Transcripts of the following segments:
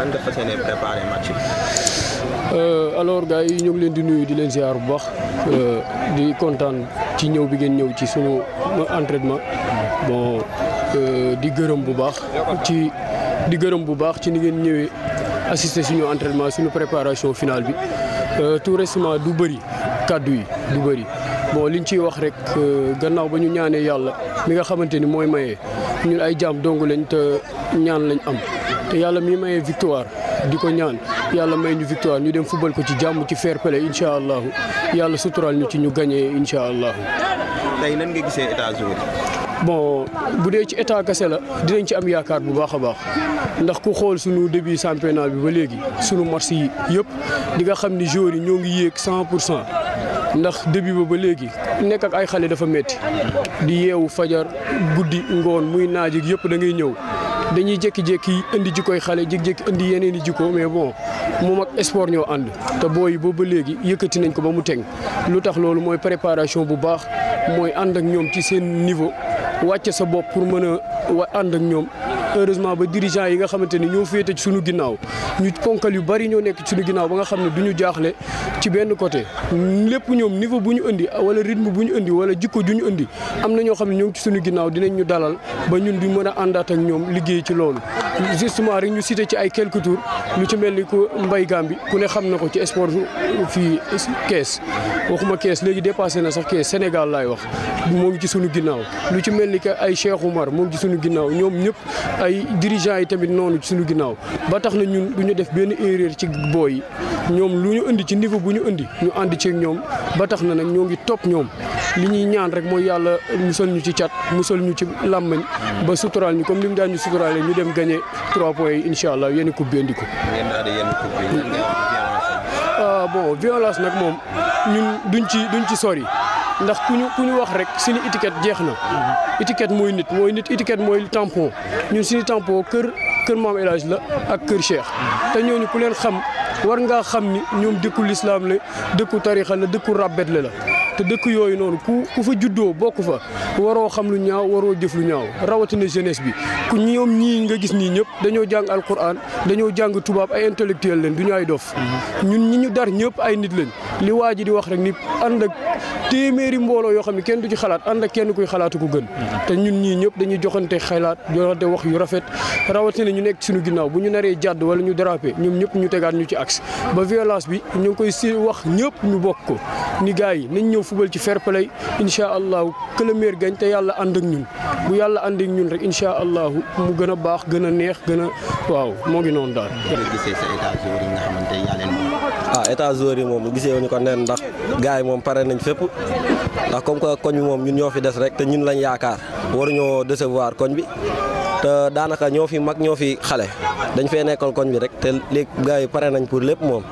nan nga fas yéene préparer match bi. alors gars yi ñu ngi leen di nuyu di leen ziar bu baax di kontaan ci ñëw bi ngeen ñëw ci sunu entraînement bon di gërëm bu baax ci ni ngeen ñëwee assister suñu entraînement suñu préparation finale bi tout récemment du bëri kàddu yi du bëri bon liñ ciy wax rek gannaaw ba ñu ñaanee yàlla mi nga xamante ni mooy maye ñun ay jaam dong lañ te ñaan lañ am te yàlla mi mayee victoire di ko ñaan yàlla may ñu victoire ñu dem football ko ci jàmm ci fair play incha allahu yàlla suturaal ñu ci ñu gagné incha allahu. tey nan nga gisee état joueur bon bu dee ci état kese la dinañ ci am yaakaar bu baax a baax ndax ku xool sunu début championnat bi ba léegi sunu match yi yëpp di nga xam ni joueurs yi ñoo ngi yéeg 100%. ndax début ba léegi nekk ak ay xale dafa metti di yeewu fajar guddi ngoon muy naaj ak yëpp da ngay ñëw dañuy jékki-jékki indi jikkoy xale jékki-jékki indi yeneen i jikko mais bon moom ak sport ñoo ànd te booy boobu ba léegi yëkkati nañ ko ba mu teg lu tax loolu mooy préparation bu baax mooy ànd ak ñoom ci seen niveau wàcce sa bopp pour mën a ànd ak ñoom. heureusement ba dirigeant yi nga xamante ni ñoo féete ci suñu ginnaaw ñu ponkal yu bari ñoo nekk ci suñu ginnaaw ba nga xam ne du ñu jaaxle ci benn côté lépp ñoom niveau bu ñu indi wala rythme bu ñu indi wala jikko ju ñu indi am na ñoo xam ne ñoo ngi ci suñu ginnaaw dinañ ñu dalal ba ñun di mën a àndaat ak ñoom liggéey ci loolu. justement rek ñu cité ci ay quelques tours lu ci mel ni ku Mbaye Gambi ku ne xam na ko ci sport fii Kees waxuma Kees léegi dépassé na sax Kees Sénégal laay wax moo ngi ci suñu ginnaaw lu ci mel ni que ay Cheikh Oumar moo ngi ci suñu ginnaaw ñoom ñëpp. ay dirigeants yi tamit noonu ci suñu ginnaaw ba tax na ñun du ñu def benn erreur ci booy yi ñoom lu ñu indi ci niveau bu ñu indi ñu ànd ci ñoom ba tax na nag ñoo ngi topp ñoom li ñuy ñaan rek mooy yàlla musal ñu ci cat musal ñu ci làmmañ ba suturaal ñu comme ni mu daan ñu suturaalee ñu dem gagné 3 points yi incha allah yenn coupe bi indi ko. bon violence nag moom ñun duñ ci sori. ndax ku ñu wax rek suñu étiquette jeex na étiquette mooy nit étiquette mooy tampon ñun suñu tampon kër Maam El Hadj la ak kër Cheikh te ñooñu ku leen xam war ngaa xam ni ñoom dëkku lislaam la dëkku tarixa la dëkku rabbet la te dëkk yooyu noonu ku fa juddoo bokk fa waroo xam lu ñaaw waroo jëf lu ñaaw rawatina jeunesse bi ku ñoom ñii nga gis nii ñëpp dañoo jàng alquran dañoo jàng tubaab ay intellectuel leen du ñu ay dof ñun ñi ñu dar ñëpp ay nit lañ li waa ji di wax rek ni ànd ak téeméeri mbooloo yoo xam ne kenn du ci xalaat ànd ak kenn kuy xalaatu ko gën te ñun ñii ñëpp dañuy joxante xalaat joxante wax yu rafet rawatina ñu nekk suñu ginnaaw bu ñu naree jàdd wala ñu dérapé ñoom ñëpp ñu tegaat ñu ci axe ba violence bi ñu ngi koy si wax ñëpp ñu bokk ko ni gars yi nañ ñëw football ci fair play incha allahu que le meilleur gagne te yàlla ànd ak ñun bu yàlla ànd ak ñun rek incha allahu mu gën a baax gën a neex gën a waaw moo ngi noonu daal. état joueur yi moom gisee wuñu ko nen ndax gars yi moom pare nañ fépp ndax comme que koñ bi moom ñun ñoo fi des rek te ñun lañ yaakaar waruñoo décevoir koñ bi te daanaka ñoo fi mag ñoo fi xale dañ fee nekkal koñ bi rek te léegi gars yi pare nañ pour lépp moom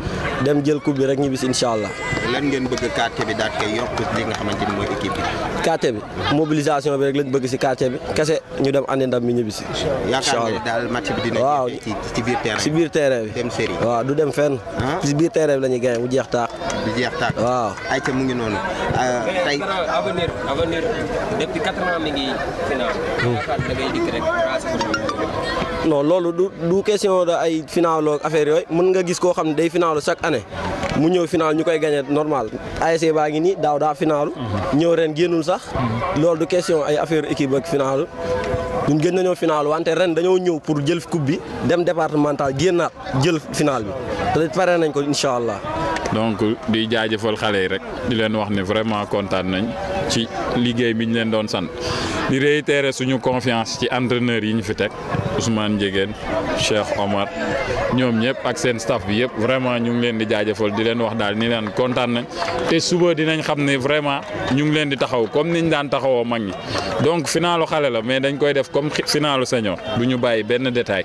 dem jël coupe bi rek ñibis incha allah. lan ngeen bëgg quartier bi daal koy yokk li nga xamante ni mooy équipe bi. quartier bi mobilisation bi rek lañ bëgg si quartier bi kese ñu dem andi ndam mi ñibisi. incha allah yaakaar daal match bi dina ci biir terrain bi. si biir terrain bi dem série. waaw du dem fenn. si biir terrain bi la ñuy gagné mu jeex taax. du jeex taax. waaw ayca mu ngi noonu. tey avenir depuis 4 ans mi ngi final. yaakaar da ngay dikk rek non loolu du question de ay final ak affaire yooyu mën nga gis koo xam ne day finalu chaque année mu ñëw final ñu koy gagné normal ASC baa ngi nii daaw daa finalu ñëw ren génnul sax loolu du question ay affaire équipe ak finalu ñun gën nañoo final wante ren dañoo ñëw pour jël coupe bi dem départemental génnaat jël final bi te pare nañ ko incha allah. donc di jaajëfal xale yi rek di leen wax ne vraiment kontaan nañ ci liggéey bi ñu leen doon sant di réitérer suñu confiance ci entraîneurs yi ñu fi teg Ousmane Ndiéguène Cheikh Omar ñoom ñëpp ak seen staff bi yëpp vraiment ñu ngi leen di jaajëfal di leen wax daal ni leen kontaan nañ te suba dinañ xam ne vraiment ñu ngi leen di taxaw comme niñ daan taxawoo mag ñi donc finalu xale la mais dañ koy def comme finalu senior du ñu bàyyi benn détail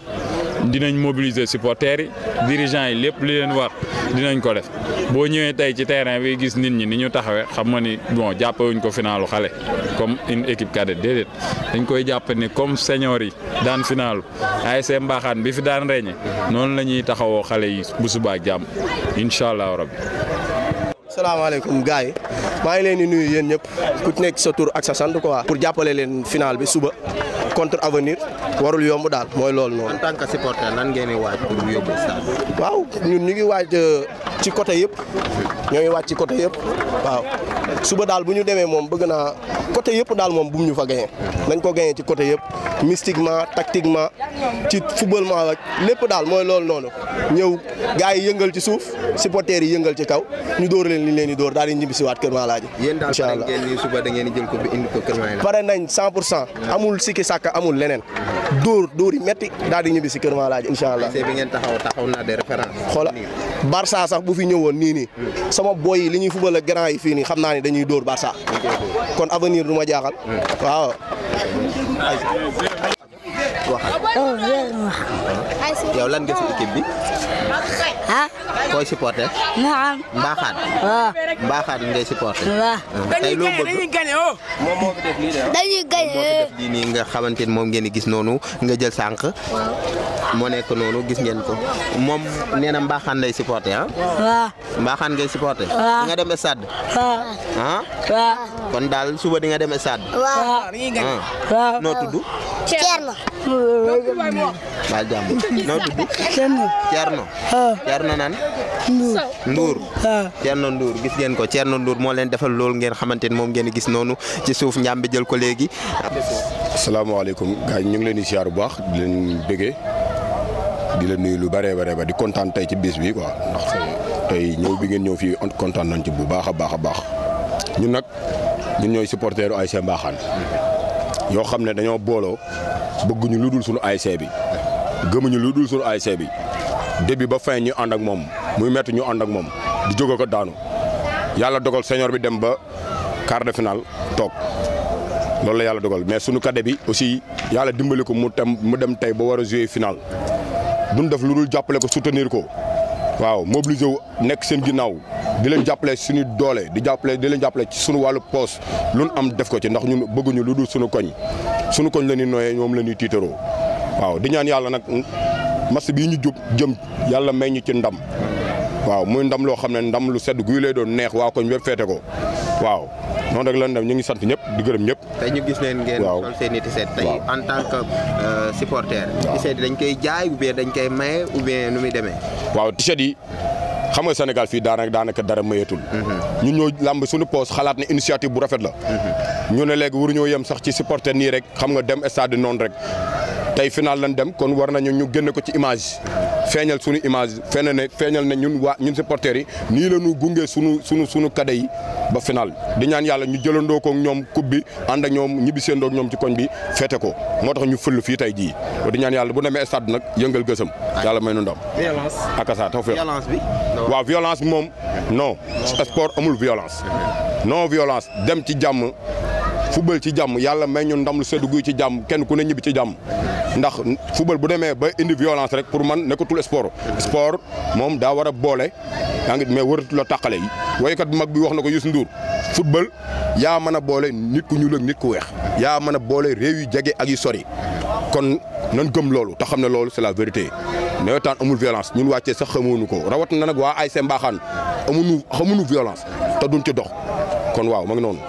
dinañ mobiliser supporters yi dirigeants yi lépp li leen war dinañ ko def boo ñëwee tey ci terrain bi gis nit ñi ni ñu taxawee xam nga ni bon jàppewuñ ko finalu xale comme une équipe cadette déedéet dañ koy jàpp ni comme senior yi daan finalu ASC Mbaxaan bi fi daan reñe noonu la ñuy taxawoo xale yi bu subaa ak jàmm incha allah rabbi. salaamaaleykum gars yi maa ngi leen di nuyu yéen ñëpp ku nekk sa tur ak sa sant quoi. pour jàppale leen final bi suba contre avenir warul yomb daal mooy loolu noonu. en tant que supporter lan ngeen di waaj pour yóbbu stade. waaw ñun ñu ngi waaj ci côté yëpp ñoo ngi waaj ci côté yëpp waaw suba daal bu ñu demee moom bëgg naa côté yëpp daal moom bu mu ñu fa gagné nañ ko gagné ci côté yëpp mystiquement tactiquement ci footballement ak lépp daal mooy loolu noonu ñëw gars yi yëngal ci suuf supporters yi yëngal ci kaw ñu dóor leen li leen di dóor daal di ñibbi si waat Kër Maalaaji. incha allah yéen daal ngeen ni suba da ngeen di jël ko bi indi ko Kër Maalaaji. pare nañ 100% amul sikki sàkka amul leneen dóor yi metti daal di ñibbi si Kër Maalaaji incha allah. bi ngeen taxaw na de référence. xoola Barça sax bu fi ñëwoon nii sama boy yi li ñuy fubal ak grand yi fii nii xam naa ni dañuy dóor Barça kon avenir du ma jaaxal waaw. yow lan nga si équipe bi. ah. koy supporter. Mbaxaan. waaw. Mbaxaan ngay supporter. waaw. tey loo bëgg moom moo fi def lii de dañuy gagné. lii nii nga xamante ni moom ngeen di gis noonu nga jël sànq. moo nekk noonu gis ngeen ko moom nee na Mbaxaan lay supporter ah. waaw. Mbaxaan ngay supporter. waaw. di nga dem stade. waaw. ah. waaw. kon daal suba di nga dem stade. waaw. ah. noo tudd. Thierno. baal jàmm noo tudd. Thierno. Thierno nan. Ndour. Thierno Ndour gis ngeen ko Thierno Ndour moo leen defal loolu ngeen xamante ni moom ngeen di gis noonu ci suuf njàmbi jël ko léegi. asalaamaaleykum gars yi ñu ngi leen di siyaar bu baax di leen bëggee di leen nuyu lu bëree ba di kontaan tey ci bis bi quoi ndax tey ñëw bi ngeen ñëw fii kontaan nañ ci bu baax a baax ñun nag ñun ñooy supporteru ASC Mbaxaan yoo xam ne dañoo booloo bëgguñu lu dul suñu ASC bi gëmuñu lu dul suñu ASC bi début ba fin ñu ànd ak moom muy métti ñu ànd ak moom di jóge ko daanu yàlla dogal senior bi dem ba quart de finale toog loolu la yàlla dogal mais sunu cadet bi aussi yàlla dimbali ko mu dem tey ba war a jouer final duñ def lu dul jàppale ko soutenir ko waaw mobiliser wu nekk seen ginnaaw di leen jàppale suñu doole di leen jàppale ci sunu wàllu poos lu nu am def ko ci ndax ñun bëgguñu lu dul sunu koñ la ñuy nooyee ñoom la ñuy tiitaroo waaw di ñaan yàlla nag match bii ñu jëm yàlla may ñu ci ndam waaw muy ndam loo xam ne ndam lu sedd guy lay doon neex waa koñ bépp feete ko waaw noonu rek lan dem ñu ngi sant ñëpp di gërëm ñëpp. tey ñu gis leen ngeen sol seen i tiset tey en tant que supporter. tiset yi dañ koy jaay ou bien dañ koy maye ou bien nu muy demee. waaw tiset yi xam nga Sénégal fii daanaka dara mayeetul. ñun ñoo làmb suñu poos xalaat ne initiative bu rafet la. ñu ne léegi waruñoo yem sax ci supporter nii rek xam nga dem stade noonu rek. tey final lañ dem kon war nañu ñu génne ko ci image feeñal suñu image feeñal ne ñun supporters yi nii la ñu gunge suñu cadet yi ba final di ñaan yàlla ñu jëlandoo ko ñoom coupe bi ànd ak ñoom ñibbi seendoo ak ñoom ci koñ bi feete ko moo tax ñu fël fii tey jii di ñaan yàlla bu demee stade nag yëngal gësam yàlla may nu ndam. violence akasa taw feex violence bi. waaw violence bi moom non sport amul violence non violence dem ci jàmm football ci jàmm yàlla may ñu ndam lu seddu guy ci jàmm kenn ku ne ñibbi ci jàmm ndax football bu demee ba indi violence rek pour man nekkatul sport moom daa war a boole yaa ngi mais waratul la tàqale yi waykat bu mag bi wax na ko Youssou Ndour football yaa mën a boole nit ku ñuul ak nit ku weex yaa mën a boole réew yu jege ak yu sori kon nan gëm loolu te xam ne loolu c'est la vérité nawetaan amul violence ñun wàccee sax xamuñu ko rawat na nag waa ASC Mbaxaan xamuñu violence te duñ ci dox kon waaw ma ngi noonu.